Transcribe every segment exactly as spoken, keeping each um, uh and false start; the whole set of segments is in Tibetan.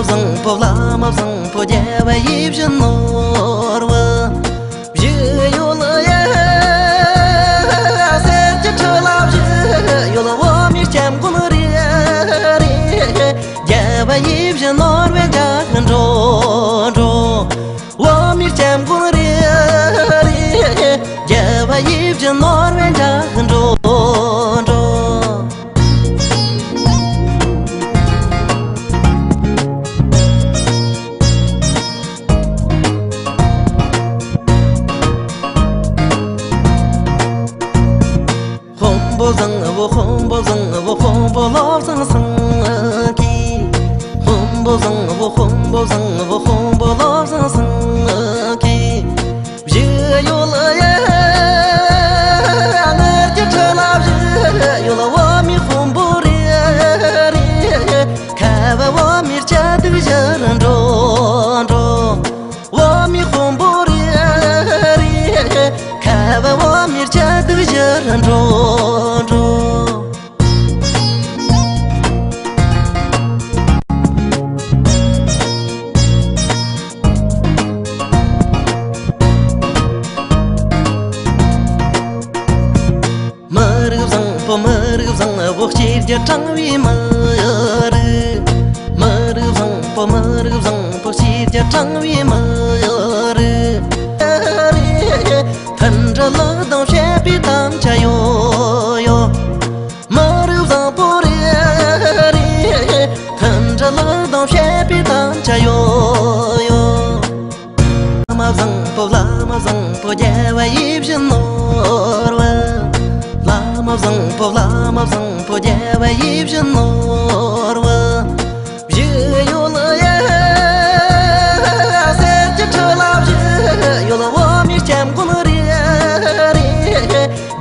བཟང་པོ་བླ་མ་བཟང་པོ་རྒྱལ་བ་ཡིད་བཞིན་ནོར་བུ། བཞི་ཡོད་ཡ། གསེར་གྱི་ཁྲི་ལ་བཞི་ཡོད། འོ་མའི་སྐྱབས་མགོན་རེད་རེད། རྒྱལ་བ་ཡིད་བཞིན་ནོར་བུའི་འཇའ་གི་འགྲོ་འགྲོ། འོ་མའི་སྐྱབས་མགོན་རེད་རེད། རྒྱལ་བ་ཡིད་བཞིན་ནོར་བུའི་འཇའ་གི་འགྲོ་འགྲོ། དཔོན་པོ་བཟང་བོ། དཔོན་པོ་བཟང་བོ། དཔོན་པོ་བློ་བཟང་སེང་གེ། དཔོན་པོ་བཟང་བོ། དཔོན་པོ་བཟང་བོ། དཔོན་པོ་བློ་བཟང་སེང་གེ། བཞི་ཡོད་ཡ། དངུལ་གྱི་ཁྲི་ལ་བཞི་ཡོད། འོ་མའི་དཔོན་པོ་རེད་རེད། ཁ་བ་འོ་མའི་སྐྱ་དུག་བཞི་རུ་འགྲོ་འགྲོ། འོ་མའི་དཔོན་པོ་རེད་རེད། ཁ་བ་འོ་མའི་སྐྱ་དུག་བཞི་རུ་འགྲོ་འགྲོ། མི་རིགས་བཟང་པོ། མི་རིགས་བཟང་པོ། གཅེས་རྒྱུ་དྲང་བའི་མི་རིགས། མི་རིགས་བཟང་པོ། མི་རིགས་བཟང་པོ། གཅེས་རྒྱུ་དྲང་བའི་མི་རིགས། མཐུན་སྒྲིལ་ལག་དང་བྱེད་པའི་དམ་བཅའ་ཡོད་ཡོད། མི་རིགས་བཟང་པོ་རེད་རེད། མཐུན་སྒྲིལ་ལག་དང་བྱེད་པའི་དམ་བཅའ་ཡོད་ཡོད། བླ་མ་བཟང་པོ། བླ་མ་བཟང་པོ། རྒྱལ་བ་ཡིད་བཞིན་ནོར་བུ། བླ་མ་བཟང་པོ། བླ་མ་བཟང་པོ། རྒྱལ་བ་ཡིད་བཞིན་ནོར་བུ། བཞི་ཡོད་ཡ། གསེར་གྱི་ཁྲི་ལ་བཞི་ཡོད། འོ་མའི་སྐྱབས་མགོན་རེད་རེད།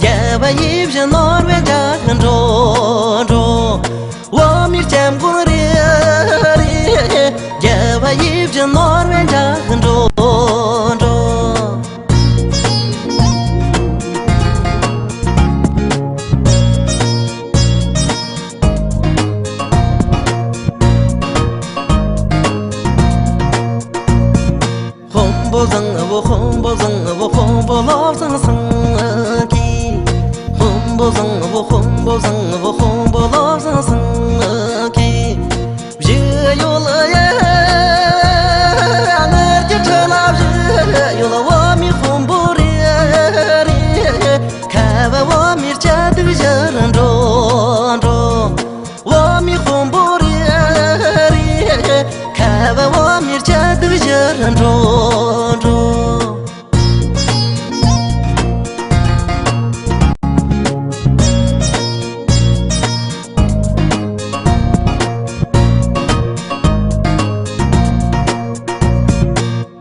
རྒྱལ་བ་ཡིད་བཞིན་ནོར་བུའི་འཇའ་གི་འགྲོ་འགྲོ། འོ་མའི་སྐྱབས་མགོན་རེད་རེད། རྒྱལ་བ་ཡིད་བཞིན་ནོར་བུའི་འཇའ་གི་འགྲོ་འགྲོ། དཔོན་པོ་བཟང་བོ། དཔོན་པོ་བཟང་བོ། དཔོན་པོ་བློ་བཟང་སེང་གེ། དཔོན་པོ་བཟང་བོ། དཔོན་པོ་བཟང་བོ། དཔོན་པོ་བློ་བཟང་སེང་གེ། བཞི་ཡོད་ཡ། དངུལ་གྱི་ཁྲི་ལ་བཞི་ཡོད། འོ་མའི་དཔོན་པོ་རེད་རེད། ཁ་བ་འོ་མའི་སྐྱ་དུག་བཞི་རུ་འགྲོ་འགྲོ། འོ་མའི་དཔོན་པོ་རེད་རེད། ཁ་བ་འོ་མའི་སྐྱ་དུག་བཞི་རུ་འགྲོ་འགྲོ།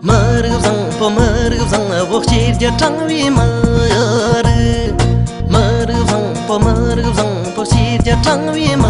མི་རིགས་བཟང་པོ། མི་རིགས་བཟང་པོ། གཅེས་རྒྱུ་དྲང་བའི་མི་རིགས། མི་རིགས་བཟང་པོ། མི་རིགས་བཟང་པོ། གཅེས་རྒྱུ་དྲང་བའི་མི་